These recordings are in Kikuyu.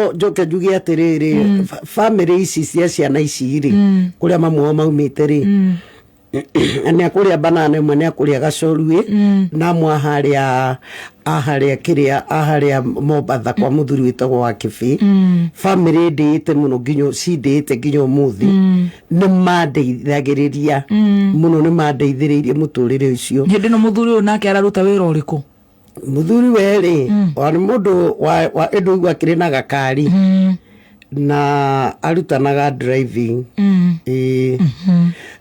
No njoke njuge atĩrĩrĩ, bamĩrĩ ici cia ciana ici rĩ, kũrĩa mamu wao maumĩte rĩ, nĩ akũrĩa banana ĩmwe, nĩ akũrĩa gacoruĩ, na amwe aharĩa aharĩa kĩrĩa aharĩa Mombatha kwa mũthuri wĩtagwo wa Kĩbĩ. Bamĩrĩ ndĩĩte mũno nginya cindĩĩte nginya ũmũthĩ, nĩ mandeithagĩrĩria mũno, nĩ mandeithĩrĩirie mũtũrĩre ũcio. Hĩndĩ ĩno mũthuri ũyũ nake araruta wĩra ũrĩkũ? Mũthuri we rĩ, wa nĩ mũndũ wa ĩndũ igua akĩrĩ na gakari na arutanaga driving. Ĩĩ,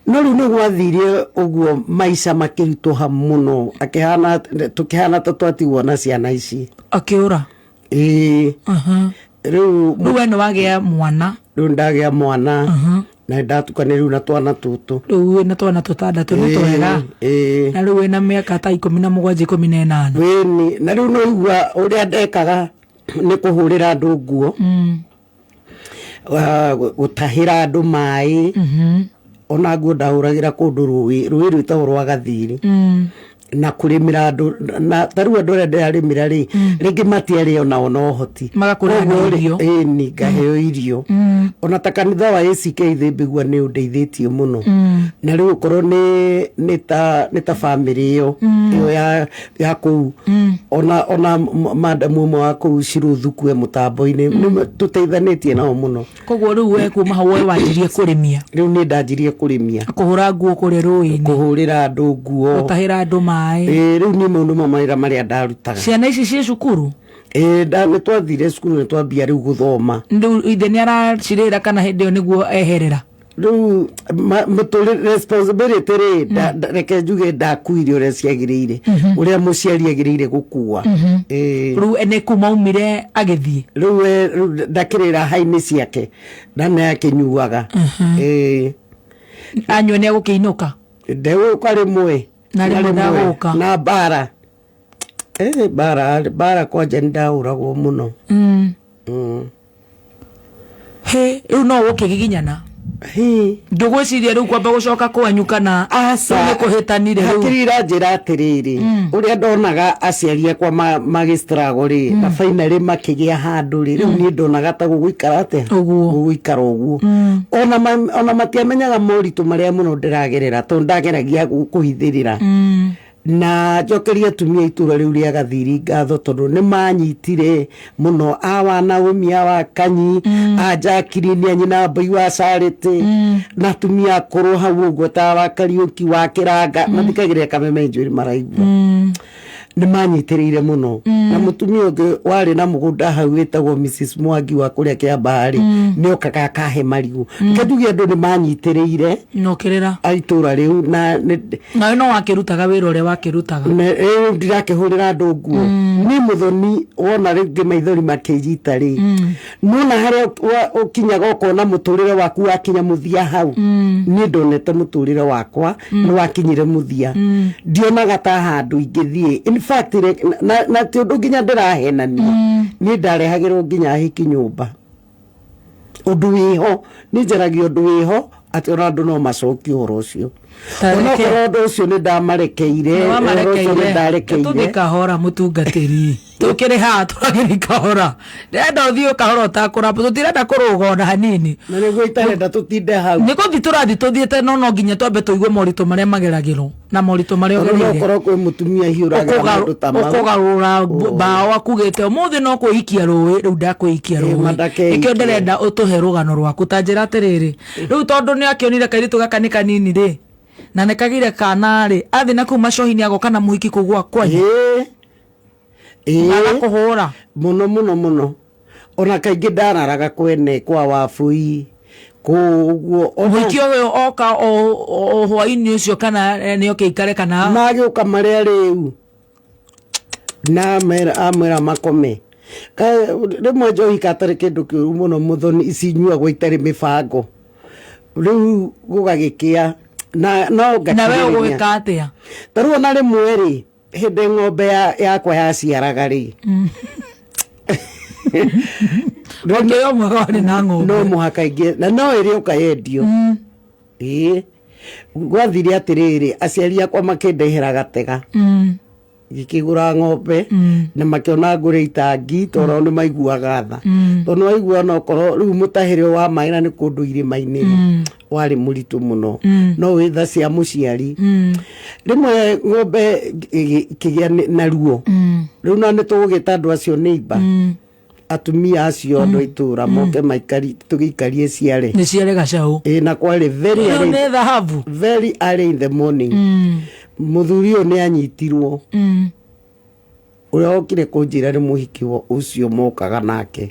no rĩu nĩ gwathirie ũguo, maica makĩritũha mũno, akĩhana tũkĩhana ta twatigwo na ciana ici. Akĩũra? Ĩĩ. Rĩu Rĩu we nĩ wagĩa mwana? Rĩu ndagĩa mwana na ndatukane rĩu na twana tũtũ. Rĩu wĩna twana tũtandatũ, nĩ twega. Ĩĩ. Na rĩu wĩna mĩaka ta 17, 18. Wĩni, na rĩu no igua ũrĩa ndekaga nĩ kũhũrĩra andũ nguo, gũtahĩra andũ maĩ, ona nguo ndahũragĩra kũndũ rũĩ, rũĩ rwĩtagwo rwa Gathiri, na kũrĩmĩra andũ, na ta rĩu andũ arĩa ndĩrarĩmĩra rĩ, rĩngĩ matiarĩ onao na ũhoti. Magakũrĩha na Koguo rĩ, irio. Ĩni, ngaheo irio. Ona ta kanitha wa ACK Thĩmbĩgua nĩ ũndeithĩtie mũno, na rĩu ũkorwo nĩ ta bamĩrĩ ĩyo ya kũu, ona madamu ũmwe wa kũu Cirũthukue mũtambo-inĩ, nĩ tũteithanĩtie nao mũno. Koguo rĩu we kuma hau we wanjirie kũrĩmia? Rĩu nĩ ndanjirie kũrĩmia. Kũhũra nguo kũrĩa rũĩ-inĩ. Kũhũrĩra andũ nguo. Gũtahĩra andũ maĩ. Ĩĩ, rĩu niĩ mau nĩmo mawĩra marĩa ndarutaga. Ciana ici ciĩ cukuru? Ĩĩ, nĩ twathire cukuru, nĩ twambia rĩu gũthoma. Rĩu ithe nĩ aracirĩra kana hĩndĩ ĩyo nĩguo eherera? Rĩu mũtũrĩ responsibility rĩ, reke njuge ndakuire ũrĩa ciagĩrĩire, ũrĩa mũciari agĩrĩire gũkua. Ĩĩ. Rĩu nĩ kuma aumire agĩthiĩ? Rĩu rĩu ndakĩrĩra hainĩ ciake na nĩ akĩnyuaga. Ĩĩ. Anyua nĩ egũkĩinũka? Ndegũka rĩmwe. Na rĩmwe ndagũka. Na mbara. Mbara, mbara kwanja nĩ ndahũragwo mũno. He rĩu no ũkĩgiginyana? Hĩ. Ndũgwĩciria rĩu kwamba gũcoka kwanyu kana? Aca. Rĩu nĩ kũhĩtanire rĩu. Hakiri iranjĩra atĩrĩrĩ, ũrĩa ndonaga aciari akwa magĩ-struggle rĩ, na finally makĩgĩa handũ rĩ, rĩu niĩ ndonaga ta gũgũikara atĩa? Ũguo. Gũgũikara ũguo. Ona matiamenyaga moritũ marĩa mũno ndĩragerera, tondũ ndageragia kũhithĩrĩra. Na njokerie atumia itũra rĩu rĩa Gathiri ngatho, tondũ nĩ manyitire mũno, awa Naomi, awa Kanyi, a Jacqueline a nyina Mbui wa Charity, na atumia akũrũ hau ũguo ta wa Kariũki wa Kĩranga, mathikagĩrĩria Kameme Njuĩrĩ maraigua. Nĩ manyitĩrĩire mũno. Na mũtumia ũngĩ warĩ na mũgũnda hau wĩtagwo Mrs Mwangi wa kũrĩa Kĩambaa rĩ, nĩ okaga akahe marigũ. Reke njuge andũ nĩ manyitĩrĩire. Nokĩrĩra. A itũra rĩu na nĩ Nawe no wakĩrutaga wĩra ũrĩa wakĩrutaga? Rĩu ndirakĩhũrĩra andũ nguo niĩ mũthoni, wona rĩngĩ maithori makĩnyita rĩ, nona harĩa ũkinyaga ũkona mũtũrĩre waku wakinya mũthia hau. Niĩ ndonete mũtũrĩre wakwa nĩ wakinyire mũthia, ndionaga ta handũ ingĩthiĩ. In fact, na ti ũndũ nginya ndĩrahenania, niĩ ndarehagĩrwo nginya hiki nyũmba. Ũndũ wĩho nĩ njaragia ũndũ wĩho atĩ ona andũ no macokie ũhoro ũcio. Ta Onokorwo ũndũ ũcio nĩ ndamarekeire, ũhoro ũcio nĩ ndarekeire. Tũthiĩ kahora, mũtungatĩri, tũkĩrĩ haha tũragĩthiĩ kahora, ndĩrenda ũthiĩ kahora ũtakũramba, tũtirenda kũrũga ona hanini. Na nĩguo itarenda tũtinde hau. Nĩ gũthiĩ tũrathiĩ tũthiĩte, no nginya twambe tũigue moritũ marĩa mageragĩrwo na moritũ marĩa Tondũ no ũgereire. ũkorwo kwĩ mũtumia hiũraga maũndũ ta mau. Ũkũgarũra mbaũ akugĩte ũmũthĩ no kwĩikia rũĩ, rĩu ndakwĩikia Ĩ, rũĩ. mandakeikie. Nĩkĩo ndĩrenda ũtũhe rũgano rwaku. Ta njĩra atĩrĩrĩ, rĩu tondũ nĩ akĩonire kairĩtu gaka nĩ kanini rĩ, na nĩ kagĩire kana rĩ, athiĩ na kũu macohi-inĩ agoka na mũhiki kũu gwa kwanyu? Ĩĩ. Ĩĩ. Agakũhũra? Mũno mũno mũno, ona kaingĩ ndararaga kwene kwa wabui kũu ũguo Mũhiki ũyũ oka o hwainĩ ũcio kana nĩ oke ikare kana? Magĩũka marĩa rĩu na amera makome. Rĩmwe njohi katarĩ kĩndũ kĩũru mũno mũthoni, ici nyuagwo itarĩ mĩbango, rĩu gũgagĩkĩa na no Na we ngakirĩrĩria. ũgwĩka atĩa? Ta rĩu ona rĩmwe rĩ, hĩndĩ ng'ombe yakwa yaciaraga rĩ, Ũkĩoya ũmwe warĩ na ng'ombe? No mũhaka ingĩ na no ĩrĩũka yendio. Ĩĩ, gwathire atĩrĩrĩ, aciari akwa makĩndehera gatega. Ngĩkĩgũra ng'ombe na makĩona ngũre itangi, tondũ nĩ maiguaga tha, tondũ waigua onokorwo rĩu mũtahĩre wa maĩ na nĩ kũndũ irĩma-inĩ rĩ, warĩ mũritũ mũno, no wĩ tha cia mũciari. Rĩmwe ng'ombe ĩkĩgĩa na ruo rĩu, na nĩ tũgũgĩta andũ acio neighbor, atumia acio, andũ a itũra moke maikari, tũgĩikarie ciare. Nĩ ciare gacaũ. Ĩ, na kwarĩ very Rĩu early, nĩ thahabu. very early in the morning. Mũthuri ũyũ nĩ anyitirwo. Ũrĩa wokire kũnjĩra nĩ mũhiki ũcio mokaga nake.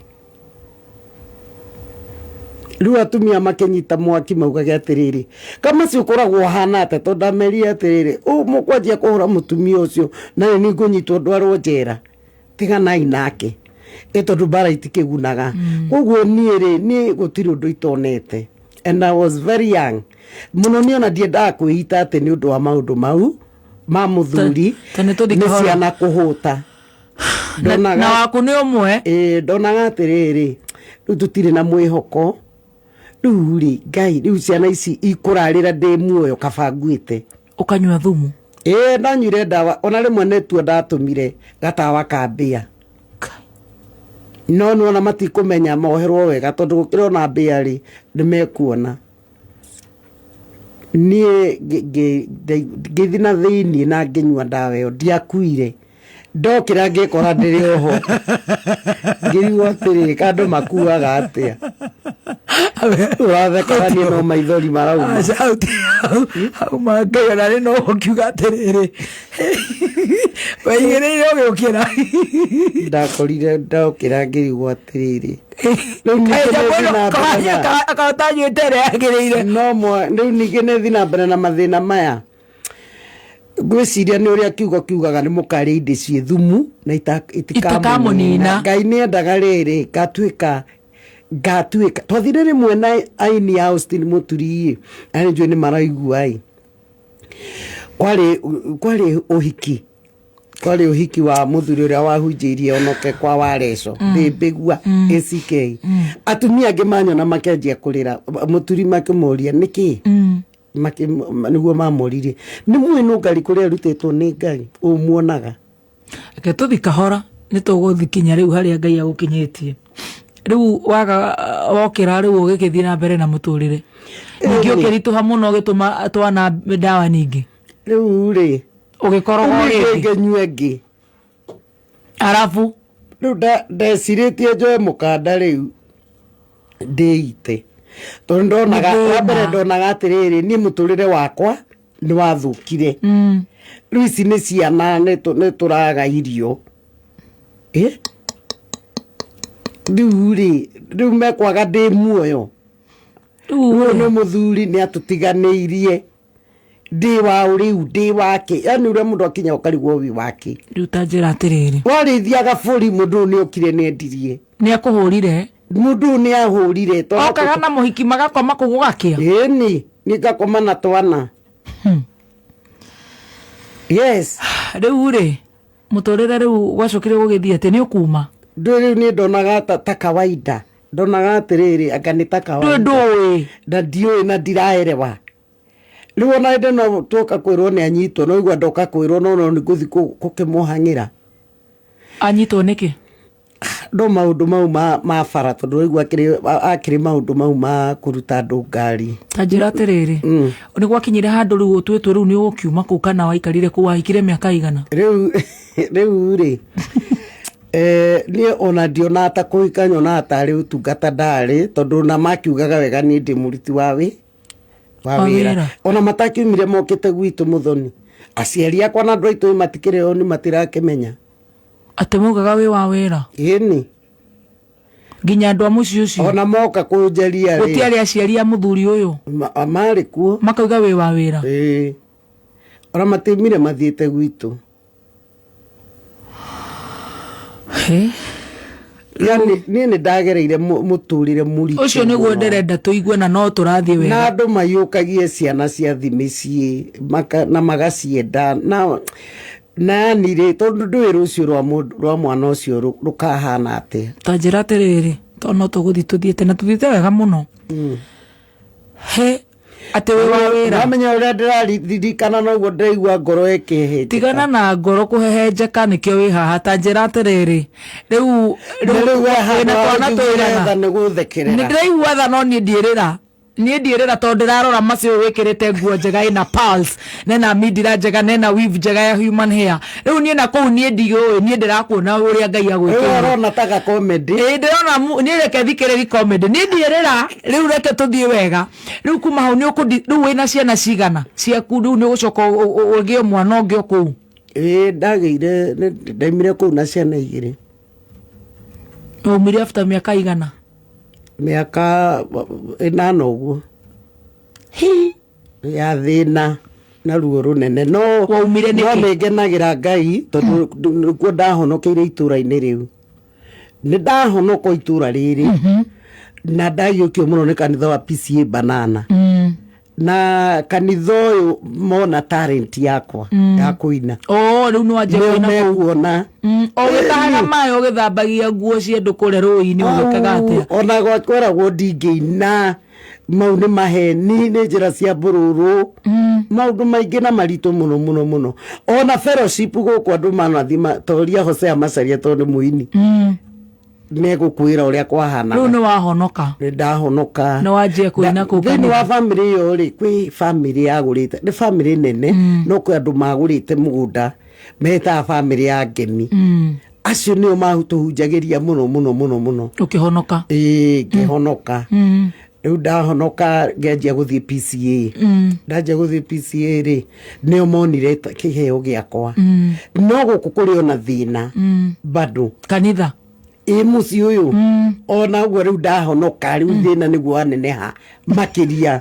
Rĩu atumia makĩnyita mwaki, maugage atĩrĩrĩ, kamaci ũkoragwo ũhana atĩa? Tondũ ndamerire atĩrĩrĩ, ũ mũkwanjia kũhũra mũtumia ũcio na nĩ ngũnyitwo ndwarwo njera, tiganai nake, ĩ tondũ mbara itikĩgunaga. Koguo niĩ rĩ, niĩ gũtirĩ ũndũ itonete, and I was very young mũno. Niĩ ona ndiendaga kwĩita atĩ nĩ ũndũ wa maũndũ mau ma mũthuri. Ta nĩ tũthiĩ nĩ kahora. Ciana kũhũta. Na waku nĩ ũmwe. Ĩĩ, ndonaga atĩrĩrĩ, rĩu tũtirĩ na mwĩhoko rĩu rĩ, Ngai, rĩu ciana ici ikũrarĩra ndĩ muoyo, kaba nguĩte. Ũkanyua thumu? Ĩĩ, ndanyuire ndawa, ona rĩmwe nĩtuo ndatũmire gatawa ka mbĩa, no nĩwona matikũmenya, moherwo wega, tondũ gũkĩrĩ ona mbĩa rĩ, nĩmekuona. Niĩ ngĩthiĩ na thĩiniĩ na ngĩnyua ndawa ĩyo, ndiakuire. Ndokĩra ngĩkora ndĩrĩ oho, ngĩrigwo atĩrĩrĩ, kandũ makuaga atĩa? Ũrathekaga, niĩ no maithori marauma. Aca, hau ma Ngai, ona rĩ no ũkiuga atĩrĩrĩ, weigĩrĩire ũgĩũkĩra. Ndakorire ndokĩra ngĩrigwo atĩrĩrĩ, rĩu ningĩ nĩ thiĩ na mbere na- Akahota nyuĩte ĩrĩa yagĩrĩire. No rĩu ningĩ nĩ thiĩ na mbere na mathĩna maya. Ngwĩciria nĩ ũrĩa kiugo kiugaga, nĩ mũkarĩa indo ciĩ thumu na Itikamũnina. Ngai nĩ endaga rĩrĩ ngatuĩka ngatuĩka twathire rĩmwe na aini a Austin Mũturi ĩ, na nĩ njũĩ nĩ maraigua ĩ, kwarĩ ũhiki, kwarĩ ũhiki wa mũthuri ũrĩa wahunjĩirie onoke kwa Wareco Mbĩmbĩgua ACK. Atumia angĩ manyona makĩanjia kũrĩra. Mũturi makĩmũria nĩkĩ. Nĩguo mamũririe, nĩ muĩ nũngari kũrĩa arutĩtwo nĩ Ngai ũmuonaga. Reke tũthi kahora, nĩ tũgũthi kinya rĩu harĩa Ngai agũkinyĩtie. Rĩu waga wokĩra, rĩu ũgĩgĩthiĩ na mbere na mũtũrĩre, ningĩ ũkĩritũha mũno, ũgĩtũma twana ndawa ningĩ. Rĩu rĩ, ũgĩkorwo rĩngĩ. Ngĩnyua ĩngĩ. Arabu Rĩu ndecirĩtie njoe mũkanda rĩu ndĩite, tondũ ndonaga Nĩ thĩna. wa mbere ndonaga atĩrĩrĩ, niĩ mũtũrĩre wakwa nĩ wathũkire. Rĩu ici nĩ ciana, nĩ tũraga irio. Ĩ, rĩu rĩ, rĩu mekwaga ndĩ muoyo. Rĩu Rĩu nĩ mũthuri nĩ atũtiganĩirie, ndĩ wa rĩu ndĩ wake, yani ũrĩa mũndũ akinya ũkarigwo wĩ wake. Rĩu ta njĩra atĩrĩrĩ. Warĩithiaga bũri, mũndũ ũyũ nĩ okire nĩ endirie. Nĩ akũhũrire? Mũndũ ũyũ nĩ ahũrire tondũ- Okaga na mũhiki magakoma kũu gũgakĩa? Ĩni, nĩ ngakoma na twana. Yes. Rĩu rĩ, mũtũrĩre rĩu gwacokire gũgĩthiĩ atĩ nĩ ũkuma? Ndũ rĩu nĩ ndonaga ta kawaida, ndonaga atĩrĩrĩ, anga nĩ ta ndũĩ kawaida. Ndũĩ. Na ndiũĩ na ndiraerewa. Rĩu ona hĩndĩ no tuoka kwĩrwo nĩ anyitwo, no igua ndoka kwĩrwo, no nĩ ngũthi gũkĩmũhang'ĩra. Anyitwo nĩkĩ? No maũndũ mau ma bara, tondũ waigua akĩrĩ maũndũ mau ma kũruta andũ ngari. Ta njĩra atĩrĩrĩ, nĩ gwakinyire handũ rĩu ũtuĩtwo rĩu nĩ ũgũkiuma kũu, kana waikarire kũu? Wahikire mĩaka igana? Rĩu rĩ, niĩ ona ndionaga ta kũhika, nyonaga tarĩ ũtungata ndarĩ, tondũ na makiugaga wega niĩ ndĩ mũruti wa Wa wĩra. Wĩra. Ona matakiumire mokĩte gwitũ mũthoni, aciari akwa na andũ aitũ matikĩrĩ o nĩ matirakĩmenya. Atĩ maugaga wĩ wa wĩra? Ĩni. Nginya andũ a mũciĩ ũcio? Ona moka kũnjaria rĩ. Gũtiarĩ aciari a mũthuri ũyũ? Marĩ kuo. Makauga wĩ wa wĩra? Ĩĩ, ona matiumire mathiĩte gwitũ. Hĩ. Yani niĩ nĩ ndagereire mũtũrĩre mũritũ Ũcio nĩguo mũno. ndĩrenda tũigue, na no tũrathiĩ Na wega. andũ mayũkagie ciana cia thi mĩciĩ na magacienda na yani rĩ, tondũ ndũĩ rũciũ rwa rwa mwana ũcio rũkahana atĩa. Ta njĩra atĩrĩrĩ, tondũ no tũgũthiĩ tũthiĩte na tũthiĩte wega mũno, he Atĩ wĩ wa wĩra. Namenya ũrĩa ndĩraririkana noguo ndĩraigua ngoro ĩkĩhĩnjĩka. Tigana na ngoro kũhehenjeka nĩkĩo wĩ haha. Ta njĩra atĩrĩrĩ, rĩu Na rĩu we wĩna handũ ha twana ũnjiguĩre tũigana? tha nĩ gũthekerera. Nĩ ndĩraigua tha, no niĩ ndiĩrĩra, niĩ ndiĩrĩra tondũ ndĩrarora macio wĩkĩrĩte nguo njega ĩna pearls, nena mindira njega, nena weave njega ya human hair. Rĩu niĩ na kũu niĩ ndiũĩ, niĩ ndĩrakuona ũrĩa Ngai Rĩu agwĩkĩire. ũrona ta ga comedy. Ĩĩ, ndĩrona niĩ reke thikĩrĩri comedy, niĩ ndiĩrĩra. Rĩu reke tũthiĩ wega. Rĩu kuma hau nĩ ũkũndi, rĩu wĩna ciana cigana ciaku? Rĩu nĩ ũgũcoka ũgĩe mwana ũngĩ o kũu? Ĩĩ, ndagĩire, ndaimire kũu na ciana igĩrĩ. Waumire after mĩaka igana? Mĩaka 8 ũguo ya thĩna na ruo rũnene, no Waumire no nĩkĩ? nĩ ngenagĩra Ngai tondũ nĩkuo ndahonokeire itũra-inĩ rĩu. Nĩ ndahonoka itũra rĩrĩ na ndaiyũkio mũno nĩ kanitha wa PCA Banana, na kanitha ũyũ mona talent yakwa ya kũina. O rĩu nĩ wanjia nĩo kũina kũu? Mekuona. O ũgĩtahaga maĩ, ũgĩthambagia nguo cia andũ kũrĩa rũĩ-inĩ, ũgĩkaga atĩa? Ona gwakoragwo ndingĩina, mau nĩ maheni, nĩ njĩra cia mbũrũrũ, maũndũ maingĩ na maritũ mũno mũno mũno. Ona fellowship gũkũ andũ manathi toria Hosea Macaria tondũ nĩ mũini, megũkwĩra ũrĩa kwahanaga. Rĩu nĩ wahonoka? Nĩ ndahonoka. Nĩ wanjia kũina kũu Thĩinĩ wa kanitha? bamĩrĩ ĩyo rĩ, kwĩ bamĩrĩ yagũrĩte, nĩ bamĩrĩ nene, no kwĩ andũ magũrĩte mũgũnda metaga bamĩrĩ ya ngemi. Acio nĩo matũhunjagĩria mũno mũno mũno mũno. Ũkĩhonoka? Ĩĩ, ngĩhonoka. Rĩu ndahonoka ngĩanjia gũthiĩ PCA. Ndanjia gũthiĩ PCA rĩ, nĩo monire kĩheo gĩakwa, no gũkũ kũrĩ ona thĩna bado. Kanitha? Ĩ, mũciĩ ũyũ ona ũguo rĩu ndahonoka, rĩu thĩna nĩguo waneneha makĩria.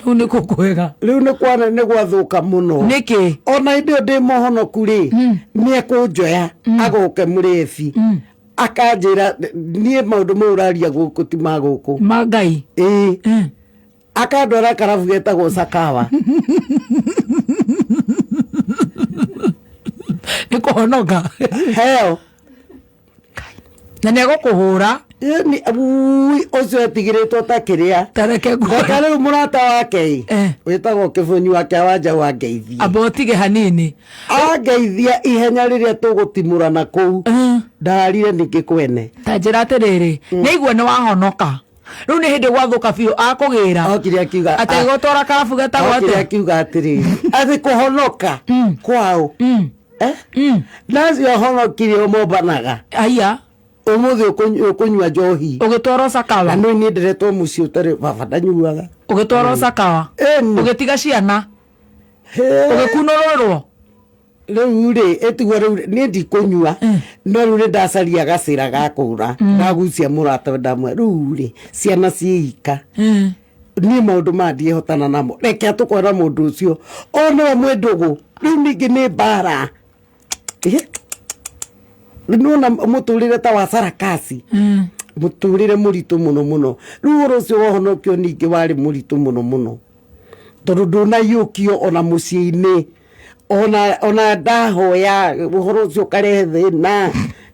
Rĩu nĩ kũkwega? Rĩu nĩ kwana nĩ gwathũka mũno. Nĩkĩ? Ona hĩndĩ ĩyo ndĩ mũhonoku rĩ, nĩ ekũnjoya agoke mũrebi akanjĩra niĩ maũndũ mau ũraria gũkũ ti ma gũkũ. Ma Ngai? Ĩĩ. Akandwara karabu getagwo Sakawa. Nĩ kũhonoka. Heo. Na nĩ egũkũhũra? Ĩni, ui, ũcio etigĩrĩtwo ta kĩrĩa. Tareke reka nguo. Rĩu mũrata wake ĩ, wĩtagwo kĩbũnyi wake wanja wangeithie. Amba ũtige hanini. Angeithia ihenya rĩrĩa tũgũtimũrana kũu, ndarire ningĩ kwene. Ta njĩra atĩrĩrĩ, nĩ aigua nĩ wahonoka, rĩu nĩ hĩndĩ gwathũka biũ akũgĩra? Okire akiuga Atĩ gũtwara karabu getagwo okire atĩa? Akiuga atĩrĩrĩ, atĩ kũhonoka kwao, eh? Nacio honokire ũmombanaga. Aya. Ũmũthĩ ũkũnyua njohi. Ũgĩtwarwo Na Sakawa? no niĩ ndĩretwo mũciĩ ũtarĩ baba ndanyuaga. Ũgĩtwarwo Sakawa? Ĩni. Ũgĩtiga ciana? Hĩ. Ũgĩkunũrũrwo? Rĩu rĩ, ĩtigwo rĩu niĩ ndikũnyua, no rĩu nĩ ndacaria gacĩra ga kũra, ndagucia mũrata ndamwe, rĩu rĩ ciana ciĩika, niĩ maũndũ maya ndiĩhotana namo, reke atũkwara mũndũ ũcio o nĩwe mwĩ ndũgũ. Rĩu ningĩ nĩ mbara. Nĩwona mũtũrĩre ta wa sarakasi, mũtũrĩre mũritũ mũno mũno. Rĩu ũhoro ũcio wahonokio ningĩ warĩ mũritũ mũno mũno tondũ ndũnaiyũkio ona mũciĩ-inĩ, ona ndahoya ũhoro ũcio ũkarehe thĩna,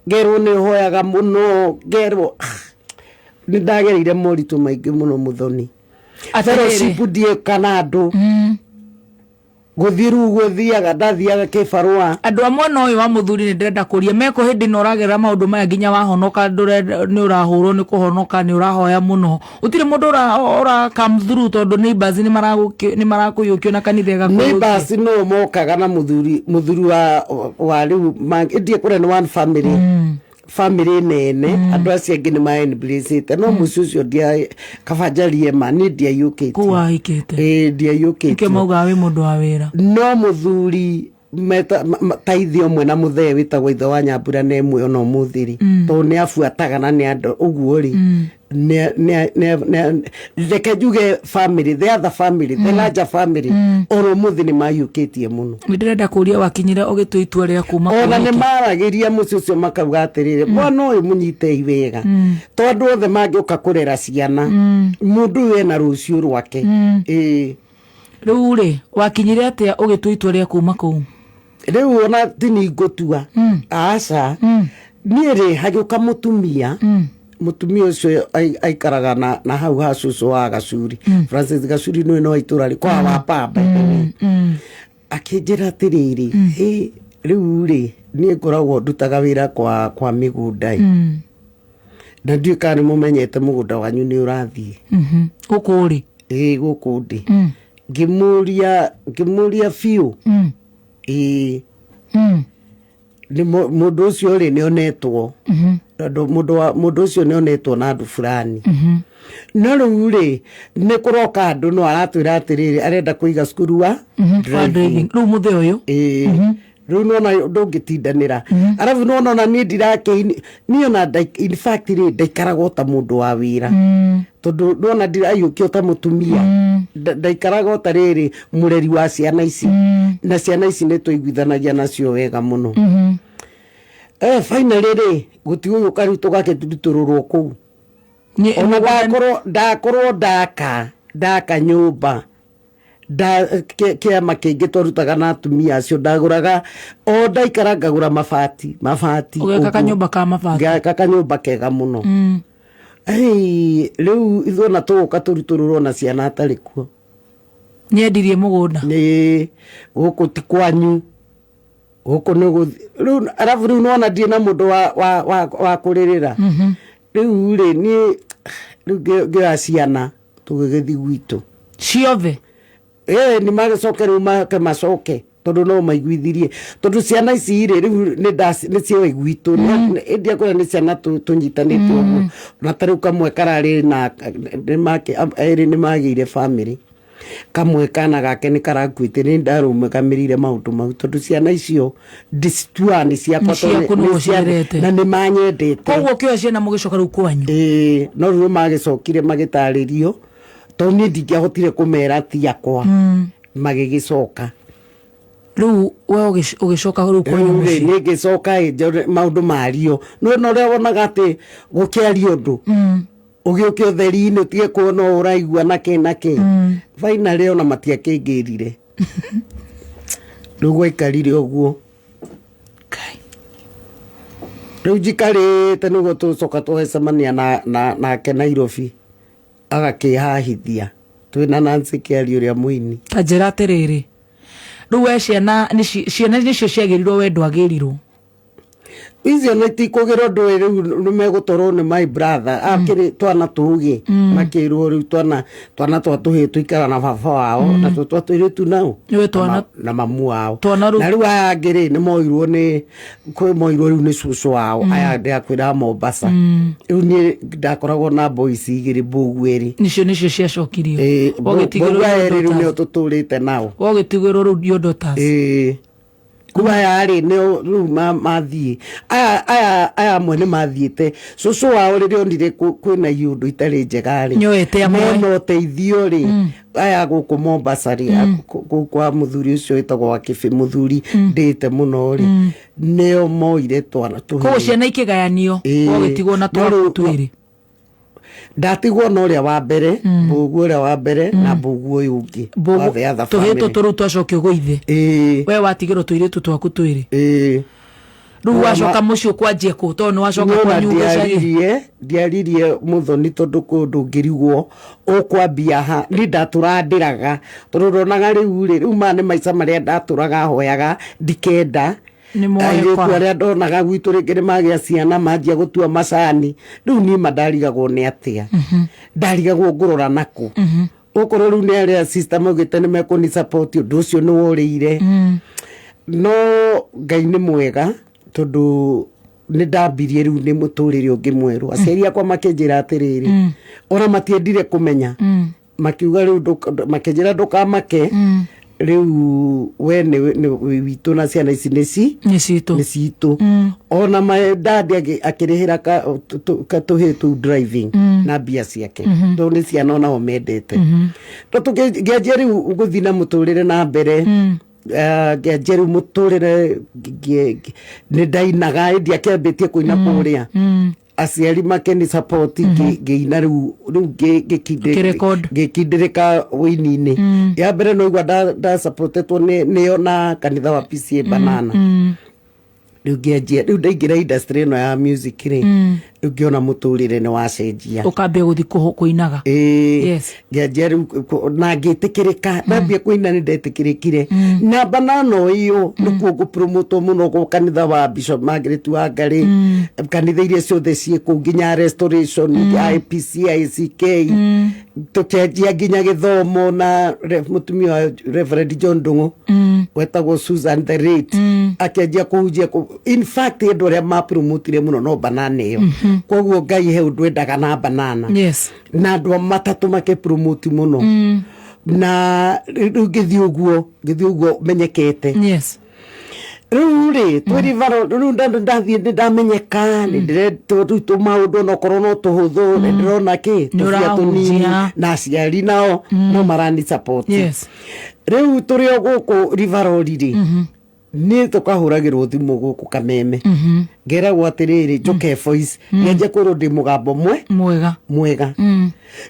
ngerwo nĩ hoyaga mũno, ngerwo nĩ ndagereire moritũ maingĩ mũno mũthoni. Atĩrĩrĩ. Fellowship ndiĩka na andũ gũthiĩ rĩu gũthiaga, ndathiaga kĩbarũa. Andũ a mwena ũyũ wa mũthuri, nĩ ndĩrenda kũria meko hĩndĩ ĩno ũragerera maũndũ maya nginya wahonoka, nĩ ũrahũrwo nĩ kũhonoka, nĩ ũrahoya mũno, gũtirĩ mũndũ ũra come through tondũ neighbors nĩ marakũiyũkio na kanitha ĩgakũiyũkia? Neighbors no mokaga na mũthuri wa rĩu ndie kũrĩa nĩ one family, family nene, andũ acio angĩ nĩ maembracĩte, no mũciĩ ũcio ndia kaba njarie ma niĩ ndiaiyũkĩtie. Kũu wahikĩte? Ĩĩ, ndiaiyũkĩtie. Nĩkĩo maugaga wĩ mũndũ wa wĩra. No mũthuri meta ta ithe ũmwe na mũthee wĩtagwo ithe wa Nyambura na ĩmwe ona ũmũthĩ rĩ, tondũ nĩ abuataga na nĩ andũ ũguo rĩ, reke njuge family, the other family, the larger family, ona ũmũthĩ nĩ maiyũkĩtie mũno. Nĩ ndĩrenda kũria wakinyire ũgĩtua itua rĩa kuma Ona kũu nĩ nĩkĩ? maragĩria mũciĩ ũcio makauga atĩrĩrĩ, mwana ũyũ mũnyitei wega to andũ othe mangĩũka kũrera ciana, mũndũ ũyũ ena rũciũ rwake. Ĩĩ. Rĩu rĩ, wakinyire atĩa ũgĩtua itua rĩa kuma kũu? Rĩu ona tini ngũtua, aca, niĩ rĩ hagĩũka mũtumia. Mũtumia ũcio aikaraga na hau ha cũcũ wa Gacuri, Francis Gacuri, nĩwe no itũra rĩ kwa wa pamba. Akĩnjĩra atĩrĩrĩ, "Ĩ, rĩu rĩ, niĩ ngoragwo ndutaga wĩra kwa mĩgũnda ĩ, na ndiũĩ kana nĩ mũmenyete mũgũnda wanyu nĩ ũrathiĩ." Gũkũ ũrĩ? Ĩ, gũkũ ndĩ. Ngĩmũria biũ. Ĩ, nĩ mũndũ ũcio rĩ, nĩ onetwo, tondũ mũndũ ũcio nĩ onetwo na andũ fulani, no rĩu rĩ, nĩ kũroka andũ, no aratwĩra atĩrĩrĩ, arenda kũiga cukuru wa Wa driving. Rĩu mũthĩ ũyũ? Ĩĩ, rĩu nona ndũngĩtindanĩra, arabu nona ona niĩ ndirakĩini, niĩ ona in fact rĩ, ndaikaragwo ta mũndũ wa wĩra, tondũ nona ndiraiyũkio ta mũtumia. Ndaikaragwo ta rĩrĩ mũreri wa ciana ici, na ciana ici nĩ tũiguithanagia nacio wega mũno. Finally rĩ, gũtigũgĩũka rĩu tũgakĩrutũrũrwo kũu. Ona ndakorwo ndaka nyũmba nda kĩama kĩngĩ twarutaga na atumia acio, ndagũraga o ndaikara ngagũra mabati. Ũgeka ũguo. Kanyũmba ka mabati. Ngaka kanyũmba kega mũno. Ei, rĩu ithuĩ tũgũka tũrutũrũrwo na ciana atarĩ kuo. Nĩendirie mũgũnda. Nĩ gũkũ ti kwanyu, gũkũ nĩ rĩu, arabu rĩu nĩwona ndirĩ na mũndũ wa kũrĩrĩra. Rĩu rĩ, niĩ rĩu ngĩoya ciana tũgĩgĩthiĩ gwitũ. Ciothe? Ĩ, nĩ magĩcoke rĩu make macoke, tondũ no maiguithirie, tondũ ciana ici rĩ, rĩu nĩ cioĩ gwitũ. Ĩndĩ akwĩra nĩ ciana tũnyitanĩte ũguo, na ta rĩu kamwe kararĩ na erĩ nĩ magĩire family, kamwe kana gake nĩ karakuĩte, nĩ ndarũgamĩrĩire maũndũ mau, tondũ ciana icio ndicituaga nĩ ciakwa. Nĩ ciaku, tondũ nĩwe nĩ ũcirerete. Na nĩ manyendete. Koguo ũkĩoya ciana mũgĩcoka rĩu kwanyu? Ĩĩ, no rĩu magĩcokire magĩtarĩrio, tondũ niĩ ndingĩahotire kũmera ti akwa. Magĩgĩcoka. Rĩu we ũgĩcoka rĩu kwanyu Rĩu rĩ, mũciĩ? Nĩ ngĩcoka ĩ, njore maũndũ mario, no na ũrĩa wonaga atĩ gũkĩaria ũndũ ũgĩũke ũtheri-inĩ, ũtige kuona ũũ ũraigua nakĩ nakĩ. Finally ona matiakĩngĩrire, rĩu gwaikarire ũguo. Ngai. Rĩu njikarĩte nĩguo tũcoka tũgecemania nake Nairobi, agakĩhahithia twĩna Nancy Kĩario ũrĩa mũini. Ta njĩra atĩrĩrĩ, rĩu we ciana ciana nĩcio ciagĩrirwo, we ndwagĩrirwo? Icio nĩ tikũgĩra ũndũ ĩ, rĩu nĩ megũtwarwo nĩ my brother, akĩrĩ twana tũgĩ makĩrwo rĩu twana twa tũhĩ tũikara na baba wao, na tũ twa tũirĩtu nao Nĩwe twana na mamu wao. Twana rĩu Na rĩu aya angĩ rĩ, nĩ moirwo nĩ kwĩ moirwo rĩu nĩ cũcũ wao, aya ndĩrakwĩra Mombasa. Rĩu niĩ ndakoragwo na boys igĩrĩ, mbũgu ĩrĩ. Nĩcio ciacokirio? Ĩ, Wagĩtigĩrwo mbũgu aya your erĩ rĩu nĩo daughters. tũtũrĩte nao. Wagĩtigĩrwo rĩu your daughters. Ĩĩ, rĩu aya rĩ, nĩo rĩu mathiĩ, aya amwe nĩ mathiĩte. Cũcũ wao rĩrĩa onire kwĩna iũndũ itarĩ njega rĩ, Nĩoete amwe. mena ũteithio rĩ, aya gũkũ Mombasa rĩ, kũu kwa mũthuri ũcio wĩtagwo wa Kĩbĩ, mũthuri ndĩte mũno rĩ, nĩo moire twana Koguo tũhĩĩ. ciana ikĩgayanio. Ĩĩ. Wagĩtigwo na No twaku rĩu twĩrĩ. Ndatigwo na ũrĩa wa mbere, mbũgu ũrĩa wa mbere, na mbũgu ũyũ ũngĩ wa the other Tũhĩ family. tũtũ rĩu twacokio gwĩ ithe. Ĩĩ. We watigĩrwo tũirĩtu twaku twĩrĩ. Ĩĩ. Rĩu wacoka mũciĩ ũkwanjia kũ, tondũ nĩ wacoka Niona kwanyu gĩcagi? Ndiaririe mũthoni, tondũ kũndũ ngĩrigwo ũkwambia ha, ni ndatũraga ndĩraga, tondũ ndonaga rĩu rĩ, rĩu maya nĩ maica marĩa ndatũraga hoyaga ndikenda. Nĩ moe Airĩtu kora. arĩa ndonaga gwitũ rĩngĩ nĩ magĩa ciana, manjia gũtua macani, rĩu niĩ ma ndarigagwo nĩ atĩa, ndarigagwo ngũrora nakũ, okorwo rĩu nĩ arĩa sister maugĩte nĩ mekũni support, ũndũ ũcio nĩ worĩire. No Ngai nĩ mwega, tondũ nĩ ndambirie rĩu nĩ mũtũrĩre ũngĩ mwerũ. Aciari akwa makĩnjĩra atĩrĩrĩ, ona matiendire kũmenya, makiuga rĩu makĩnjĩra ndũkamake, rĩu we nĩ witũ na ciana ici nĩ ci Nĩ citũ. Nĩ citũ. Ona my dad akĩrĩhĩra katũhĩ tũu driving na mbia ciake, tondũ nĩ ciana onao mendete. No ngĩanjia rĩu gũthiĩ na mũtũrĩre na mbere. Ngĩanjia rĩu mũtũrĩre, nĩ ndainaga, ĩndĩ akĩambĩtie kũina kũrĩa, aciari makeni support, ngĩina rĩu Ũkĩrecord. ngĩkindĩrĩka wĩini-inĩ. Ya mbere no igua nda supportetwo nĩo na kanitha wa PCA Banana. Rĩu ngĩanjia, rĩu ndaingĩra industry ĩno ya music rĩ, rĩu ngĩona mũtũrĩre nĩ wacenjia. Ũkambia gũthiĩ kũinaga. Ĩĩ. Yes. Ngĩanjia rĩu na ngĩtĩkĩrĩka. Ndambia kũina nĩ ndetĩkĩrĩkire na banana ĩyo nĩkuo ngũpromotwo mũno gũ kanitha wa Bishop Margaret Wangari, kanitha iria ciothe ciĩ kũu, nginya Restoration, IPC, ICK. Tũkĩanjia nginya gĩthomo na mũtumia wa Reverend John Ndung'u wetagwo Susan the Rate akĩanjia kũhunjia in fact andũ arĩa mapromotire mũno no banana ĩyo. Koguo Ngai he ũndũ endaga na banana. Na andũ matatũ makĩpromoti mũno, na rĩu ngĩthiĩ ũguo menyekete. Rĩu rĩ twĩrivaro, rĩu ndathiĩ nĩ ndamenyeka, nĩ ndĩretwo rĩu tũmaũndũ onokorwo no tũhũthũ, nĩ ndĩrona kĩ tũbia tũnini. Ũrahunjia. Na aciari nao no marani support. Rĩu tũrĩ o gũkũ Rivarori rĩ, niĩ tũkahũragĩrwo thimũ gũkũ Kameme, ngeragwo atĩrĩrĩ, njoke voice, ngenje kwĩrwo ndĩ mũgambo mwe Mwega. Mwega.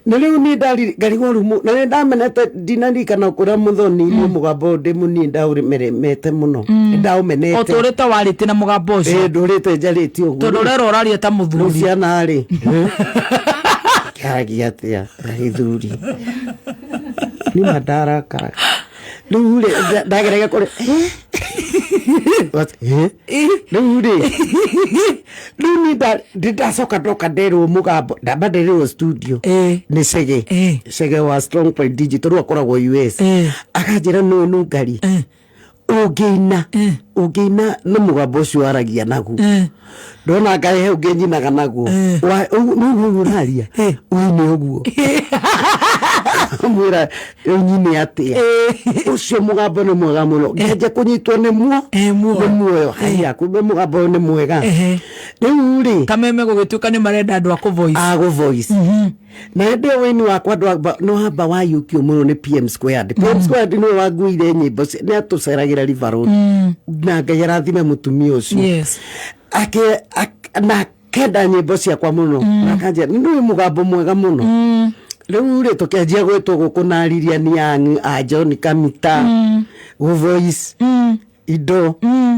Na rĩu niĩ ndari ngarigwo rĩu na nĩ ndamenete, ndinarikana kũrĩa mũthoni nĩ mũgambo ũyũ ndĩ mũnini ndaũremete mũno, ndaũmenete. Ũtũrĩte warĩtie na mũgambo ũcio? Ĩ, ndũrĩte njarĩtie ũguo. Tondũ ũrerwo ũraria ta Rĩu mũthuri. Ciana rĩ kĩaragia atĩa gĩthuri nĩma ndarakaraga. Rĩu rĩ ndageragia kũrĩ rĩu rĩ, rĩu niĩ ndĩ ndacoka ndoka nderwo mũgambo, ndamba nderwo studio nĩ Cege. Cege wa Strong Point Digital, rĩu akoragwo US. Akanjĩra, nũ nũngari ũngĩina, ũngĩina na mũgambo ũcio waragia naguo, ndona Ngai he ũngĩ nyinaga naguo. Nĩguo ũraria ũine ũguo, mwĩra rĩu nyine atĩa? Ũcio mũgambo nĩ mwega mũno. Ngĩanjia kũnyitwo nĩ muo Muoyo. Nĩ muoyo. Haya, kumbe mũgambo ũyũ nĩ mwega. Rĩu rĩ Kameme gũgĩtuĩka nĩ marenda andũ a kũ-voice. Agũ voice. Na hĩndĩ ĩyo wĩini wakwa ndwamba nĩ wamba wayũkio mũno nĩ PM Squared. PM Squared nĩwe wanguire nyĩmbo nĩ atũceragĩra River Road, na Ngai arathime mũtumia ũcio. Ake na kenda nyĩmbo ciakwa mũno, na akanjĩra nĩ mũgambo mwega mũno. Rĩu rĩ tũkĩanjia gwĩtwo gũkũ na Lilian Young a John Kamita gũ voice indo.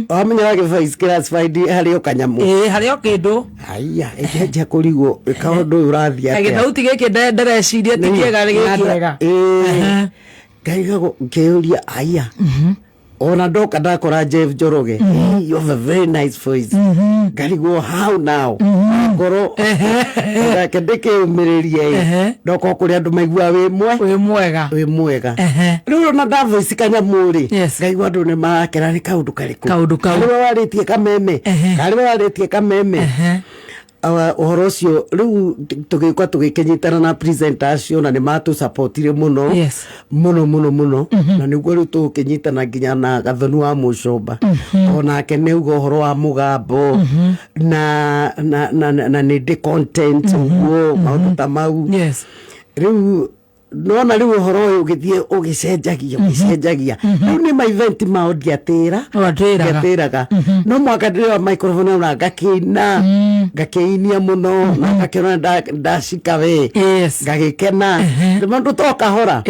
Wamenya wagĩ voice classified harĩ o kanyamũ. Ĩ, harĩ o kĩndũ. Haya, ĩkĩanjia kũrigwo kaũndũ ũyũ ũrathiĩ atĩa. Gĩthauti gĩkĩ ndĩreciria ti kĩega, nĩ gĩkĩega. Ngaigagwo ngĩũria, aya, ona ndoka ndakora Jeff Njoroge. "Hey, you have a very nice voice." Ngarigwo how now ngoro nake ndĩkĩũmĩrĩrie. Ndoka kũrĩa andũ maigua wĩ mwe Wĩ mwega. Wĩ mwega. Rĩu ona ndavoice kanyamũ rĩ, ngaigua andũ nĩ marakena nĩ kaũndũ karĩkũ. Kaũndũ kau. Karĩwe warĩtie Kameme. Karĩwe warĩtie Kameme. Ũhoro ũcio rĩu tũgĩũka tũgĩkĩnyitana na presenter acio, na nĩ matũsapotire mũno mũno mũno mũno, na nĩguo rĩu tũgũkĩnyitana nginya na Gathoni wa Mũcomba. Onake nĩ auga ũhoro wa mũgambo na nĩ ndĩ content ũguo, maũndũ ta mau. Rĩu nona rĩu ũhoro ũyũ ũgĩthiĩ ũgĩcenjagia, ũgĩcenjagia. Rĩu nĩ ma event mao ndiatĩra. Watĩraga. Ndiatĩraga, no mwaka ndĩrĩa microphone ona ngakĩina, ngakĩinia mũno, na ngakĩona ndacika we. Ngagĩkena maũndũ to kahora.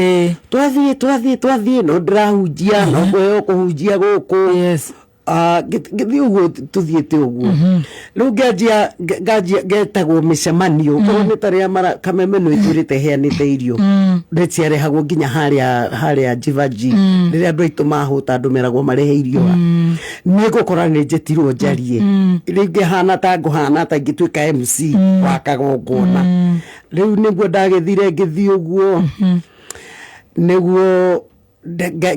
Twathiĩ twathiĩ twathiĩ, no ndĩrahunjia, no kũheo kũhunjia gũkũ. Ngĩthiĩ ũguo tũthiĩte ũguo, rĩu nganjia ngetagwo mĩcemanio korwo nĩ tarĩa mara Kameme nĩ ĩtũrĩte heanĩte irio, nĩ ciarehagwo nginya harĩa Jivaji. Rĩrĩa andũ aitũ mahũta, andũ meragwo marehe irio. Niĩ ngũkora nĩ njĩtirwo njarie, rĩu ngĩhana ta ngũhana ta ingĩtuĩka MC wa kagongona. Rĩu nĩguo ndagĩthire ngĩthiĩ ũguo, nĩguo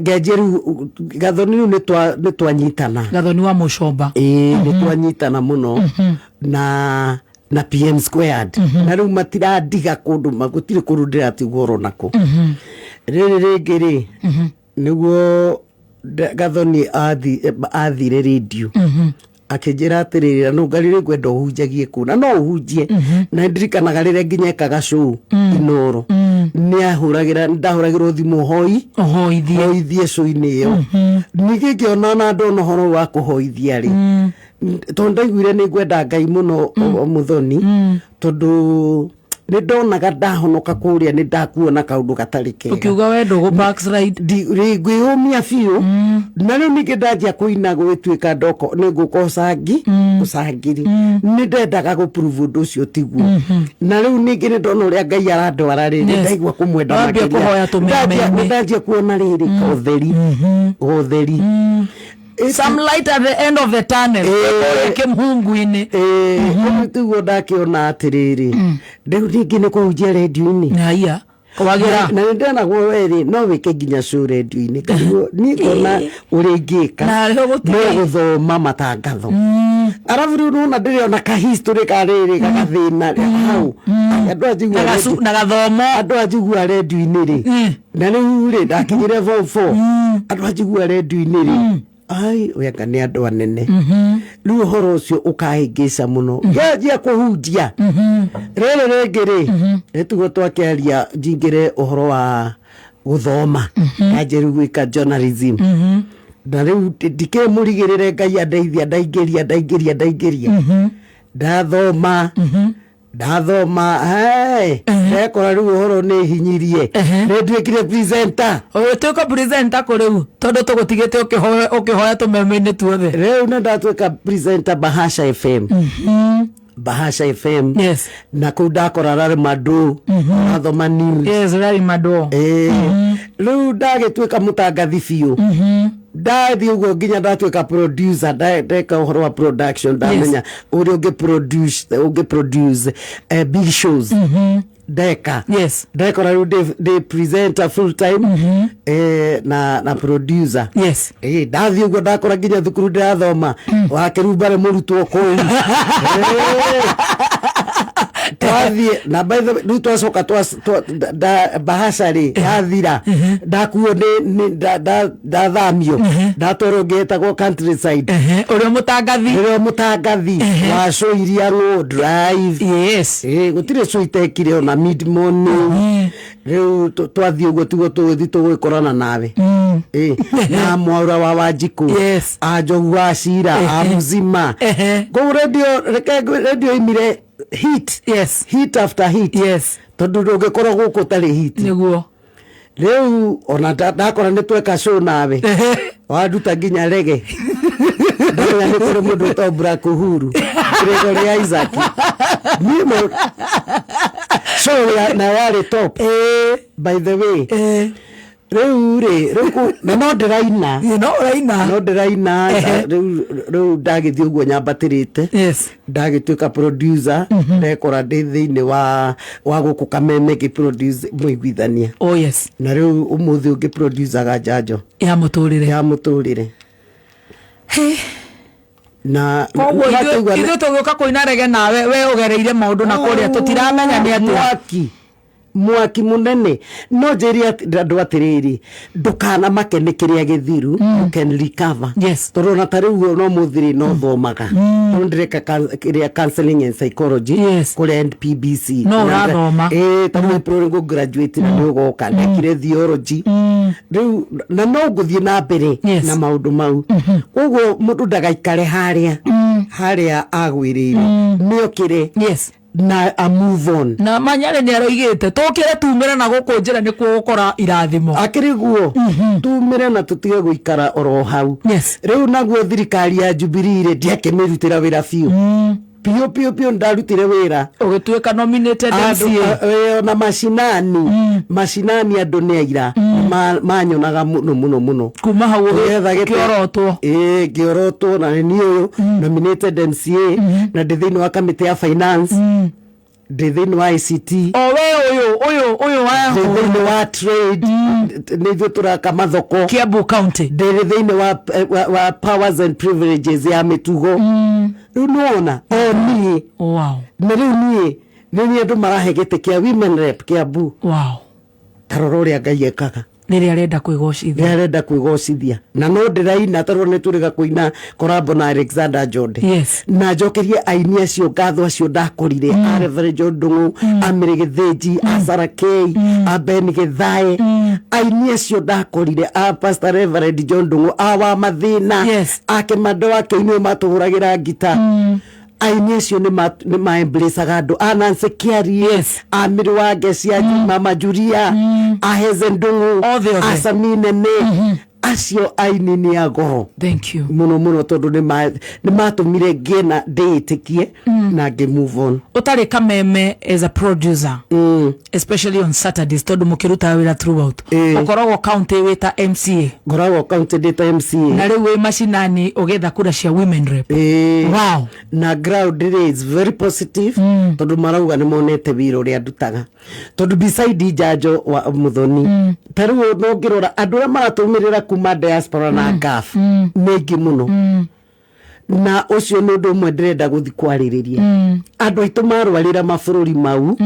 ngenjia rĩu Gathoni, rĩu nĩ twanyitana. Gathoni wa Mũcomba. Ĩĩ, nĩ twanyitana mũno na PM Squared, na rĩu matirandiga kũndũ gũtirĩ kũndũ ndĩratigwo oro nako. Rĩrĩ rĩngĩ rĩ, nĩguo Gathoni athire radio, akĩnjĩra atĩrĩrĩ, no ngari rĩ ngwenda ũhunjagie kũu na no ũhunjie. Na ndirikanaga rĩrĩa nginya ekaga show Inoro, nĩ ahũragĩra, ndahũragĩrwo thimũ hoi Ũhoithie. Hoithie show-inĩ ĩyo. Ningĩ ngĩona ona ndona ũhoro wa kũhoithia rĩ, tondũ ndaiguire nĩ ngwenda Ngai mũno o Mũthoni, tondũ Nĩ ndonaga ndahonoka kũrĩa nĩ ndakuona kaũndũ gatarĩ kega. Ũkiuga we ndũgũ backslide. Ngwĩyũmia biũ, na rĩu ningĩ ndanjia kũina gũgĩtuĩka ndoko nĩ ngũka ũcangi ũcangiri, nĩ ndendaga gũ-prove ũndũ ũcio tiguo. Na rĩu ningĩ nĩ ndona ũrĩa Ngai arandwara rĩ, nĩ ndaigua kũmwenda Wambia makĩria. kũhoya tũmeme-inĩ. Nĩ ndanjia kuona rĩrĩ ũtheri ũtheri. Some light at the end of the tunnel. Kũrĩa kĩmhungu-inĩ. Ũguo tiguo ndakĩona atĩrĩrĩ, rĩu ningĩ nĩ kũhunjia rendio-inĩ. Haiya, wagĩra. Na nĩ ndenagwo werĩ no wĩke nginya show rendio-inĩ. Ngarigwo niĩ ngona ũrĩa ingĩka Na harĩho no gũtirĩ. gũthoma matangatho, arabu rĩu nona ndĩrĩona ka history ka rĩrĩ gagathĩna hau andũ anjigua Na na gathomo. Andũ anjigua rendio-inĩ rĩ, na rĩu rĩ ndakinyire form 4, andũ anjigua rendio-inĩ rĩ, ai wenga nĩ andũ anene. Rĩu ũhoro ũcio ũkahĩngĩca mũno, ngĩanjia kũhunjia rĩrĩ rĩngĩ rĩ, nĩtugo twakĩaria njingĩre ũhoro wa gũthoma, ndanjia rĩu gwĩka journalism, na rĩu ndikĩmũrigĩrĩre Ngai andeithia, ndaingĩria ndaingĩria ndaingĩria, ndathoma ndathoma, hey, ndekora rĩu ũhoro nĩ hinyirie, nĩ nduĩkire presenter. Ũgĩtuĩka presenter kũ rĩu, tondũ tũgũtigĩte ũkĩhoya ũkĩhoya tũmeme-inĩ tuothe? Rĩu nĩ ndatuĩka presenter Bahasha FM, Bahasha FM. Na kũu ndakora Larry Madowo athoma news. Yes, Larry Madowo. Rĩu ndagĩtuĩka mũtangathi biũ, ndathiĩ ũguo nginya ndatuĩka producer, ndeka ũhoro wa production, ndamenya ũrĩa ũngĩ produce big shows, ndeka ndekora rĩu ndĩ presenter full time na producer. Ndathiĩ ũguo ndakora nginya thukuru ndĩrathoma wakĩrumbare mũrutwo kũu. Twathiĩ na by the way, rĩu twacoka bahasha rĩ yathira, ndakuo nĩ ndathamio, ndatwarwo ngĩ ĩtagwo Countryside. Ũrĩa mũtangathi. Rĩrĩa mũtangathi wa show iria ng'ũ drive. Gũtirĩ show itekire ona mid morning. Rĩu twathiĩ ũguo tiguo tũgũthiĩ tũgũgĩkorana nawe. Na Mwaura wa Wanjikũ, a Njogu wa Cira, a Mzima kũu radio. Reke radio imire hit, hit after hit, tondũ ndũngĩkorwo gũkũ ũtarĩ hit. Rĩu ona ndakora nĩ tweka show nawe, wanduta nginya rege, ndamenya nĩ kũrĩ mũndũ wĩtagwo Black Uhuru Gregory Isaac. Niĩ show na yarĩ top, by the way. Rĩu rĩ, rĩu na no ndĩraina. No ũraina. No ndĩraina. Rĩu ndagĩthiĩ ũguo nyambatĩrĩte, ndagĩtuĩka producer, ndekora ndĩ thĩinĩ wa gũkũ Kameme ngĩ-produce mũiguithania. Oh yes. Na rĩu ũmũthĩ ũngĩ producaga njanjo ya mũtũrĩre. Ya mũtũrĩre. Hey. Na Koguo na ithuĩ tũgĩũka kũina rege nawe, we ũgereire maũndũ na kũrĩa tũtiramenya nĩ atĩa. Mwaki mwaki mũnene. No njĩre andũ atĩrĩrĩ, ndũkanamake nĩ kĩrĩa gĩthiru, you can recover. Tondũ ona ta rĩu no mũthĩ no thomaga, tondũ ndĩreka kĩrĩa counseling and psychology kũrĩa NPBC. No ũrathoma. Ĩĩ, tondũ April ngũ graduate na nĩ ũgoka ndekire theology rĩu, na no ngũthiĩ na mbere na maũndũ mau. Koguo mũndũ ndagaikare harĩa harĩa agwĩrĩire, nĩ okĩre na a move on. Na Manyarĩ nĩ aroigĩte tũkĩre tumĩre na gũkũ njĩra nĩkuo gũkora irathimo. Akĩrĩ guo tumĩre na tũtige gũikara oro hau. Rĩu naguo thirikari ya Jubilee rĩ, ndiakĩmĩrutĩra wĩra biũ biũ biũ biũ, ndarutire wĩra. Ũgĩtuĩka nominated Andũ MCA. Ona macinani macinani, andũ nĩ aira manyonaga mũno mũno mũno. Kuma hau Nĩgetha ũkĩorotwo. Ĩĩ, ngĩorotwo, na nĩ niĩ ũyũ nominated MCA, na ndĩ thĩinĩ wa kamĩtĩ ya finance, ndĩ thĩinĩ wa ICT. O we ũyũ ũyũ ũyũ wa Ndĩ thĩinĩ wa trade, nĩ ithuĩ tũraka mathoko. Kiambu County. Ndĩ thĩinĩ wa powers and privileges ya mĩtugo. Rĩu nĩwona o niĩ na rĩu niĩ nĩ niĩ andũ marahe gĩtĩ kĩa women rep Kiambu. Tarora ũrĩa Ngai ekaga. Rĩrĩa arenda kwĩgocithia. Nĩ arenda kwĩgocithia, na no ndĩraina tarora nĩ tũrĩga kũina korabo na Alexander Jonde. Na njokerie aini acio ngatho acio ndakorire, a Reverend John Ndung'u, a Mary Gĩthĩnji, a Sarah K, a Ben Gĩthae, aini acio ndakorire, a Pastor Reverend John Ndung'u, a wa mathĩna, a Kĩmando wa Kĩinĩ matũhũragĩra ngita. Aini acio nĩ maembracaga andũ a Nancy Kiarie, a Mĩrũ wa Ngecia, Mama Julia, a Heze Ndung'u, Othe, othe. a Sami Nene, acio aini nĩ a goro Thank you. mũno mũno, tondũ nĩ matũmire ngĩe na ndĩĩtĩkie na ngĩ move on. Ũtarĩ kameme as a producer, especially on Saturdays, tondũ mũkĩrutaga wĩra throughout, ũkoragwo county wĩ ta MCA? Ngoragwo county ndĩ ta MCA. Na rĩu wĩ macinani ũgĩetha kura cia women rep. Wow. Na ground rĩ is very positive, tondũ marauga nĩ monete wĩra ũrĩa ndutaga, tondũ beside njanjo wa Muthoni, ta rĩu no ngĩrora andũ arĩa maratũmĩrĩra kuma diaspora na gaf nĩ aingĩ mũno, na ũcio nĩ ũndũ ũmwe ndĩrenda gũthi kwarĩrĩria. Andũ aitũ marwarĩra mabũrũri mau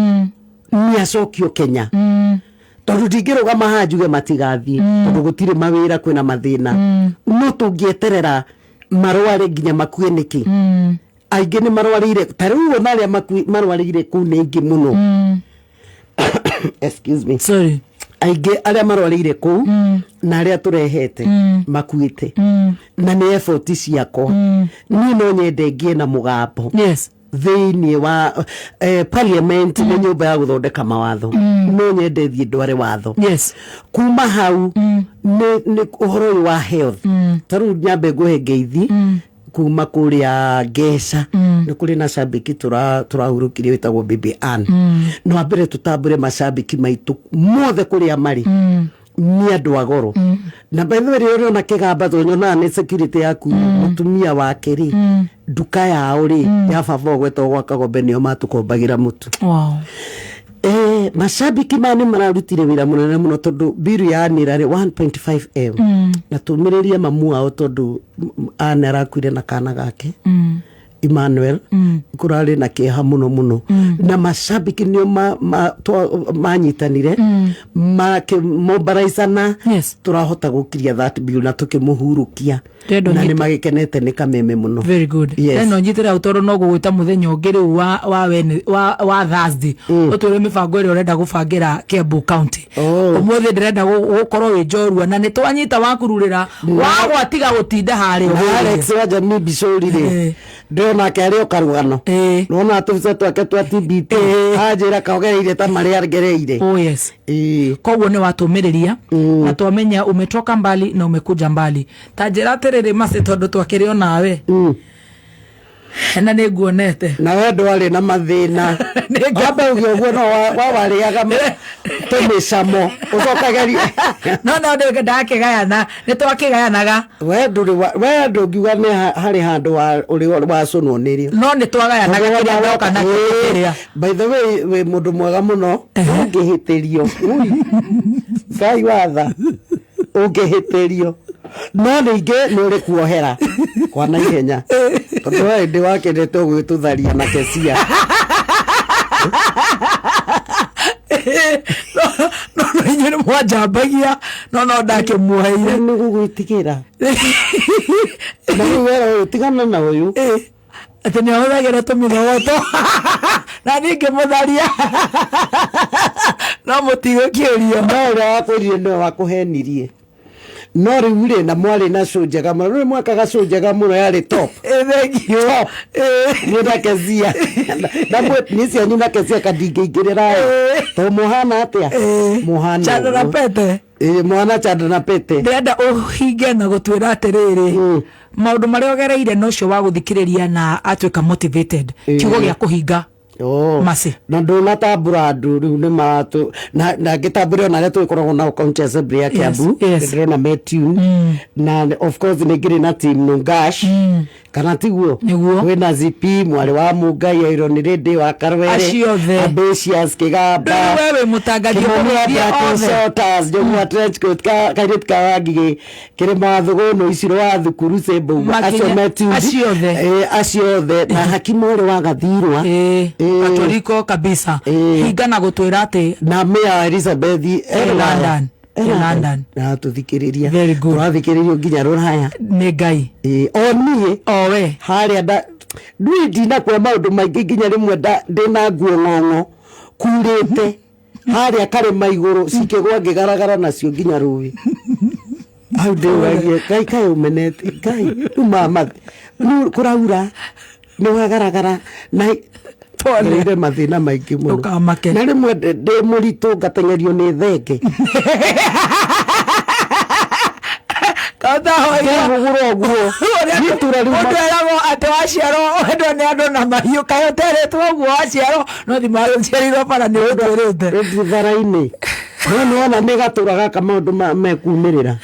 nĩ acokio Kenya, tondũ ndingĩrũgama haha njuge matigathiĩ, tondũ gũtirĩ mawĩra, kwĩna mathĩna. No tũngĩeterera marware nginya makue nĩkĩ? Aingĩ nĩ marwarĩire, ta rĩu ona arĩa marwarĩire kũu nĩ aingĩ mũno. Excuse me. Sorry. Aingĩ arĩa marwarĩire kũu na arĩa tũrehete makuĩte, na nĩ effort ciakwa. Niĩ no nyende ngĩe na mũgambo thĩinĩ wa parliament, nĩ nyũmba ya gũthondeka mawatho. No nyende thiĩ ndware watho. Kuma hau nĩ ũhoro ũyũ wa health. Ta rĩu nyambe ngũhe ngeithi kuma kũrĩa Ngeca, nĩ kũrĩ na cambĩki tũrahurũkirie wĩtagwo Baby Ann. No wambere tũtambũre macambĩki maitũ mothe kũrĩa marĩ, nĩ andũ a goro. Na by the way, rĩrĩa ũrĩona kĩgamba, tondũ nyonaga nĩ security yaku, mũtumia wake rĩ, nduka yao rĩ ya baba ũgwetwo gwa Kagombe, nĩo matũkombagĩra mũtu. Macambĩki maya nĩ mararutire wĩra mũnene mũno, tondũ biru ya nĩra rĩ 1.5 m, na tũmĩrĩrie mamu wao, tondũ Ann arakuire na kana gake Emmanuel. Kũrarĩ na kĩeha mũno mũno, na macambĩki nĩo manyitanire makĩmombaraicana. Tũrahota gũkiria that bill na tũkĩmũhurũkia. Ndĩrenda Na nĩ magĩkenete nĩ kameme mũno. Very good. Eno nyitĩra hau, tondũ no gũgwĩta mũthenya ũngĩ rĩu wa Thursday, ũtwĩre mĩbango ĩrĩa ũrenda gũbangĩra Kiambu County. Ũmũthĩ ndĩrenda gũkorwo wĩ njorua na nĩ twanyita wakururĩra wagwatiga gũtinda harĩa Na ũgũrire. Alex wa Jamii Bicũri rĩ, ndĩrona ake arĩ o karũgano. Nona tũbica twake twa TBT, anjĩra kaogereire ta marĩa ngereire. Oh yes. Koguo nĩ watũmĩrĩria na twamenya umetoka mbali na umekuja mbali. Ta njĩra atĩrĩrĩ, Mercy, tondũ twakĩrĩ o nawe na nĩ nguonete. Na we ndwarĩ na mathĩna. Wambe uge ũguo, no wawarĩaga tũmĩcamo ũcokagerie. No ndakĩgayana, nĩ twakĩgayanaga. We ndũrĩ we ndũngiuga nĩ harĩ handũ ũrĩ wacũnwo nĩrĩo. No nĩ twagayanaga kĩrĩa ndoka nakĩo kĩrĩa. By the way, wĩ mũndũ mwega mũno. Ũngĩhĩtĩrio, ui, Ngai watha, ũngĩhĩtĩrio, no ningĩ nĩ ũrĩ kuohera kwa naihenya, tondũ we ndĩ wakendete ũgwĩtũtharia na Kecia. No inyuĩ nĩ mwanjambagia, no ndakĩmuoheire. Nĩ gũgwĩtigĩra na rĩu wera ũyũ, tigana na ũyũ. Atĩ nĩ ahũthagĩra tũmĩthogoto na niĩ ngĩmũtharia, no mũtigũkĩũrio. No ũrĩa wakwĩrire nĩwe wakũhenirie. No rĩu rĩ, na mwarĩ na show njega mũno, rĩu mwekaga show njega mũno, yarĩ top. Thank you. Niĩ na Kezia na niĩ cianyu na Kezia kandingĩingĩrĩra, to mũhana atĩa, mũhana Chanda na ũguo. pete. Ĩ, mũhana chanda na pete. Ndĩrenda ũhinge na gũtwĩra atĩrĩrĩ, maũndũ marĩa ũgereire na ũcio wa gũthikĩrĩria na atuĩka motivated, kiugo gĩa kũhinga. Mercy. Na ndũnatambũra andũ rĩu nĩ maratũ na ngĩtambũre ona arĩa tũgĩkoragwo nao county assembly ya Kiambu. Ndĩrona me tune, na of course nĩ ngĩrĩ na team Nungash, kana tiguo? Nĩguo. Kwĩna ZP mwarĩ wa Mũngai, Iron Lady wa Karwere, Acio othe. Ambitious Kĩgamba. Rĩu we wĩ mũtangathi Kĩmani wa ũkũgeithia Black othe. Shorters, Njũgũma trench coat, kairĩtu ka Wangigĩ, Kĩrĩma wa Thũgũnũ, Icirũ wa Thukuru, Cembũgua, acio me tuned. Acio othe. Acio othe na hakimu ũrĩ wa Gathirwa. Katoriko kabisa. Hinga na gũtwĩra atĩ na Mayor Elizabeth E London. E London. Na tũthikĩrĩria. Very good. Tũrathikĩrĩrio nginya rũraya. Nĩ Ngai. O niĩ O we. Harĩa nda ndui ndinakua maũndũ maingĩ, nginya rĩmwe ndĩna nguo ng'ong'o kurĩte harĩa karĩma igũrũ, cikĩgwa ngĩgaragara nacio nginya rũĩ hau. Ndĩũragie Ngai, kaĩ ũmenete Ngai rĩu mama, rĩu kũraura. Nĩ wagaragara na Pole. ngereire mathĩna maingĩ mũno. Ndũkamake. Na rĩmwe ndĩ mũritũ ngateng'erio nĩ thenge. Ngehũgũra ũguo. Niĩ itũũra rĩu Ũndũ eragwo atĩ waciarwo wendwo nĩ andũ na mahiũ, kaĩ ũterĩtwo ũguo waciarwo no thima ũciarĩirwo bara nĩ ũtwĩrĩte. Thara-inĩ no nĩwona nĩ gatũra gaka maũndũ mekumĩrĩra,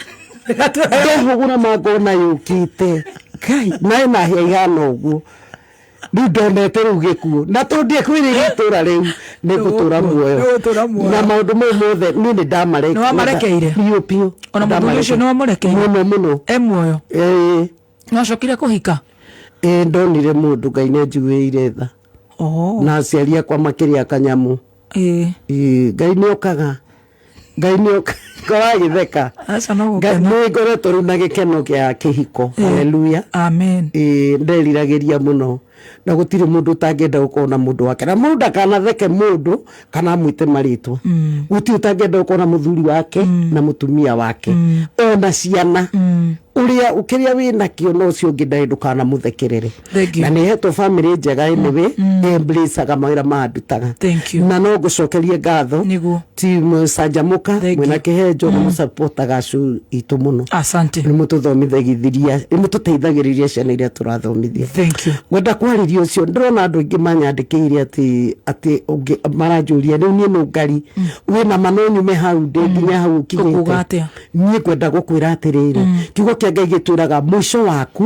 ndehũgũra mangona yũkĩte Ngai na ĩna hĩa ihana ũguo. Rĩu ndonete rĩu gĩkuũ na tũndiĩkwĩrĩire itũra rĩu nĩ ngũtũra muoyo. Nĩũgũtũra muoyo. Na maũndũ mau mothe niĩ nĩ ndamare Nĩ wamarekeire? Biũ biũ. Ona mũthuri ũcio nĩ wamũrekeire? Mũno mũno. E muoyo? Ĩĩ. Nĩwacokire kũhika? Ĩĩ, ndonire mũndũ Ngai nĩ anjiguĩrĩire tha. Oh. Na aciari akwa makĩrĩa kanyamũ. Ĩĩ. Ĩĩ, Ngai nĩ okaga, Ngai nĩ okaga wagĩtheka. Aca no Ngai gũkena. nĩ ngoretwo rĩu na gĩkeno kĩa kĩhiko, haleluya. Amen. Ĩĩ, nderiragĩria mũno na gũtirĩ mũndũ ũtangĩenda gũkorwo na mũndũ wake, na mũndũ ndakanatheke mũndũ kana amwĩte marĩtwa. Gũtirĩ ũtangĩenda gũkorwo na mũthuri wake na mũtumia wake ona ciana. Ũrĩa kĩrĩa wĩ nakĩo na ũcio ũngĩ ndarĩ, ndũkanamũthekerere. Thank you. Na nĩ hetwo bamĩrĩ njega anyway, embraceaga mawĩra mandutaga. Thank you. Na no ngũcokerie ngatho Nĩguo. team Canjamũka. Thank Mwĩna you. kĩhenjo nĩ mũsupportaga show itũ mũno. Asante. Nĩ mũtũthomithagithĩria, nĩ mũtũteithagĩrĩria ciana iria tũrathomithia. Thank you. Ngwenda kwarĩria ũcio, ndĩrona andũ aingĩ manyandĩkĩire atĩ ũngĩ maranjũria rĩu niĩ nũngari wĩna ma no nyume hau ndĩ nginya hau Ũkuga ũkinyĩte. atĩa? Niĩ ngwenda gũkwĩra atĩrĩrĩ, kiugo kĩa Ngai gĩtwĩraga mũico waku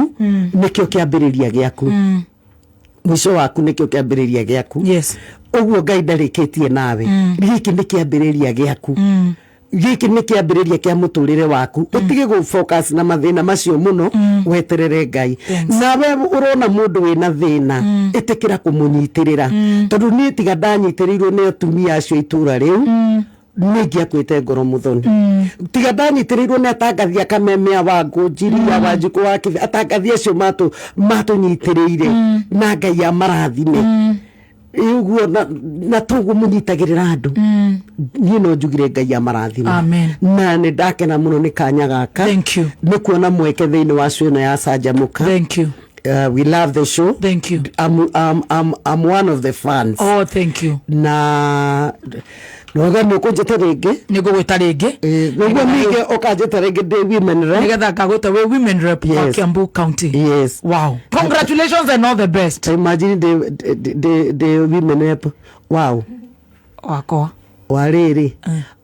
nĩkĩo kĩambĩrĩria gĩaku, mũico waku nĩkĩo kĩambĩrĩria gĩaku. Ũguo Ngai ndarĩkĩtie nawe, gĩkĩ nĩ kĩambĩrĩria gĩaku, gĩkĩ nĩ kĩambĩrĩria kĩa mũtũrĩre waku. Ũtige gũ focus na mathĩna macio mũno, weterere Ngai. Thanks. Nawe ũrona mũndũ wĩna thĩna, ĩtĩkĩra kũmũnyitĩrĩra, tondũ niĩ tiga ndanyitĩrĩirwo nĩ atumia acio a itũra rĩu, nĩ ingĩakuĩte ngoro mũthoni. Tiga ndanyitĩrĩirwo nĩ atangathi a Kameme wa Ngũnjiria wa Njukũ wa Kĩbe, atangathi acio matũnyitĩrĩire na Ngai amarathime ũguo na toguo mũnyitagĩrĩra andũ. Niĩ no njugire Ngai amarathime. Amen. Na nĩ ndakena mũno nĩ kanya gaka. Thank you. Nĩ kuona mweke thĩinĩ wa show ĩno ya Canjamũka. Thank you. We love the show. Thank you. I'm one of the fans. Oh, thank you. Na noga nĩ ũkũnjĩta rĩngĩ. Nĩ ngũgwĩta rĩngĩ. Nĩguo ningĩ ũkanjĩta rĩngĩ ndĩ women rep. Nĩgetha ngagwĩta wĩ women rep wa Yes. Kiambu County. Yes. Wow, congratulations and all the best. Imagine ndĩ women rep wow Wakwa. Wa rĩrĩ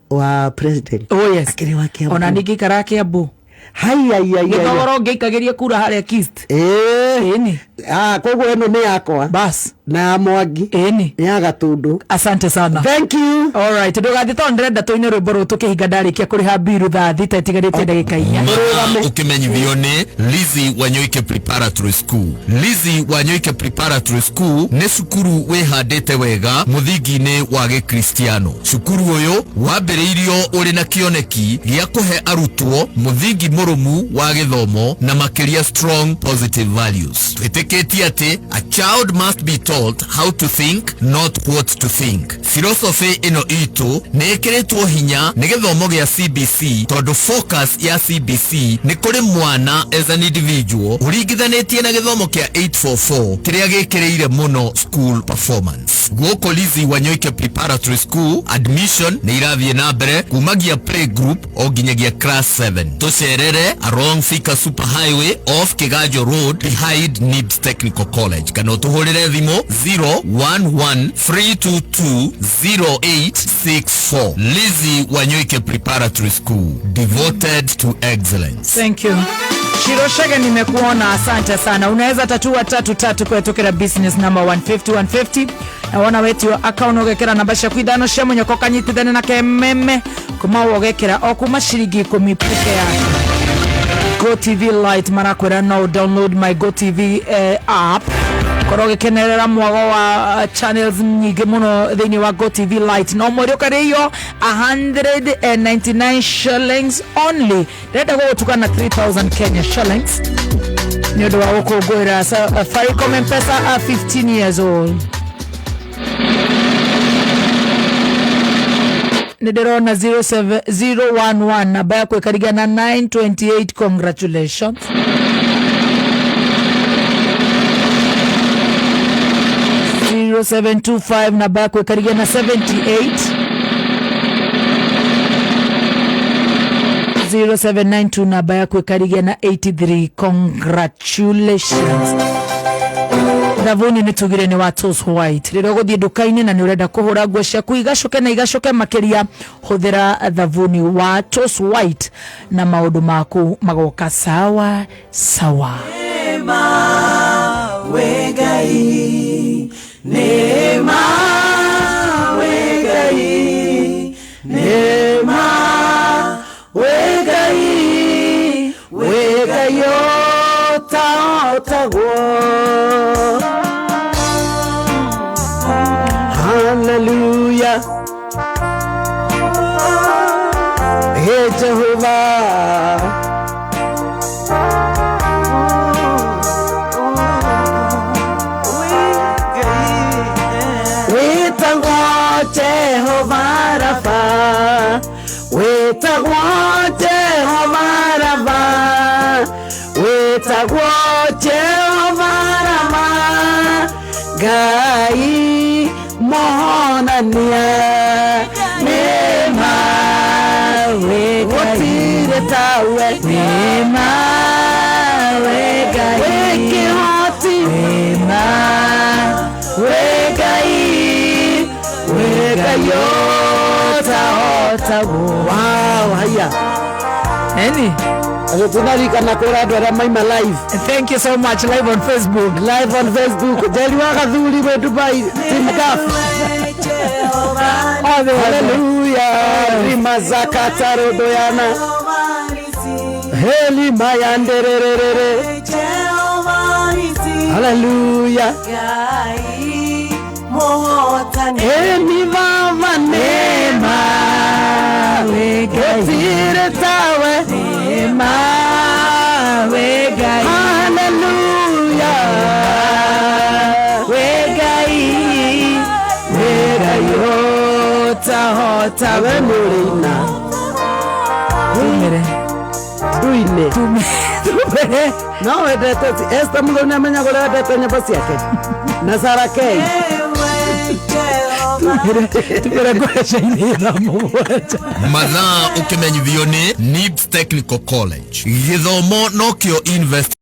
wa president. Oh yes. Akĩrĩ wa Kiambu. Ona ningĩ ikaraga Kiambu. Hai ai ai ai. Gĩthogoro ngĩikagĩrie kura harĩa Kist. Ĩĩ. Ĩni. Ah, koguo ĩno nĩ yakwa Bas. Na ya Mwangi. Ĩni. Nĩ ya Gatundu. Asante sana. Thank you. Alright, ndũgathiĩ tondũ ndĩrenda tũine rwĩmbo rũrũ tũkĩhinga ndarĩkia kũrĩha mbiru thaa 6 itigarĩtie ndagĩka 4. Ũkĩmenyithio nĩ Lizzy Wanyoike Preparatory School. Lizzy Wanyoike Preparatory School nĩ cukuru wĩhandĩte wega mũthingi-inĩ wa gĩkristiano. Cukuru ũyũ wambĩrĩirio ũrĩ na kĩoneki gĩa kũhe arutwo mũthingi mũrũmu wa gĩthomo na makĩria strong positive values. Twĩtĩkĩtie atĩ a child must be taught how to think, not what to think. Philosophy ĩno itũ nĩ ĩkĩrĩtwo hinya nĩ gĩthomo gĩa CBC, tondũ focus ya CBC nĩ kũrĩ mwana as an individual, ũringithanĩtie na gĩthomo kĩa 844 kĩrĩa gĩkĩrĩire mũno school performance. Gũkũ Lizzy Wanyoike Preparatory School admission nĩ irathiĩ na mbere kumagia play group o nginyagia class 7. Tũcerere along Thika Super Highway off Kiganjo Road behind Nibs Technical College, kana ũtũhũrĩre thimũ 011 322 0864. Lizzy Wanyoike Preparatory School, devoted to excellence. Thank you. Shiroshege, nimekuona, asante sana. Unaweza tatua tatu tatu kwetukira business number 150 150 na wona wetio account ugekira namba ciaku ithano cia munyoko kanyitithane na kememe kuma ugekira o kuma ciringi 10 peke yake. Go TV Lite marakwira no download my Go TV app, korwo gĩkenerera mwago wa channels nyingĩ mũno thĩinĩ wa Go TV Lite. No mweri ũkarĩio 199 shillings only. Ndĩrenda gũgũtuka na 3000 Kenya shillings nĩ ũndũ wa gũkũngũĩra Safaricom M-Pesa 15 years old. Nĩ ndĩrona 07011, namba yaku ĩkarigana 928, congratulations. 0725 namba yaku ĩkarigia na 78, 0792 namba yaku ĩkarigia na 83. Congratulations. Thavuni nĩ tugire nĩ wa Toss White. Rĩrĩa ũgũthiĩ nduka-inĩ na nĩ ũrenda kũhũra nguo ciaku igacoke na igacoke makĩria, hũthĩra thavuni wa Toss White na maũndũ maku magoka sawa sawa. We Ngai, nĩma we Ngai, nĩma we Ngai, we Ngai ũtahotagwo. Hallelujah. Hey Jehovah. Wĩtagwo Jehova Rafa, wĩtagwo Jehova Rafa, wĩtagwo Jehova Rafa, Ngai mũhonania, nĩma gũtirĩ tawe, Nĩma we Ngai, wĩ kĩhoti, nĩma wĩ Ngai, wĩ Ngai ũtahotagwo. Wow, haya. Eni. Acio tunarikana kwĩra andũ arĩa maima live. Thank you so much, live on Facebook. Live on Facebook. Njeri wa Gathuri wĩ Dubai, Team Gaf. Othe. Haleluya. Rimazakatarodoyana heli mayandererere. Haleluya. Eni baba, nema gũtirĩ tawe. Nĩma we Ngai, Haleluya. We Ngai, wĩ Ngai ũtahotagwo. We nĩũrĩina. Tumere. Nduine. Tumere. No wendete Esther Muthoni, nĩ amenyaga ũrĩa wendete nyĩmbo ciake na Sarah K. Tumere ngwaca-inĩ 7:00. Mathaa ũkĩmenyithio nĩ NIBS Technical College, gĩthomo nokĩo invest.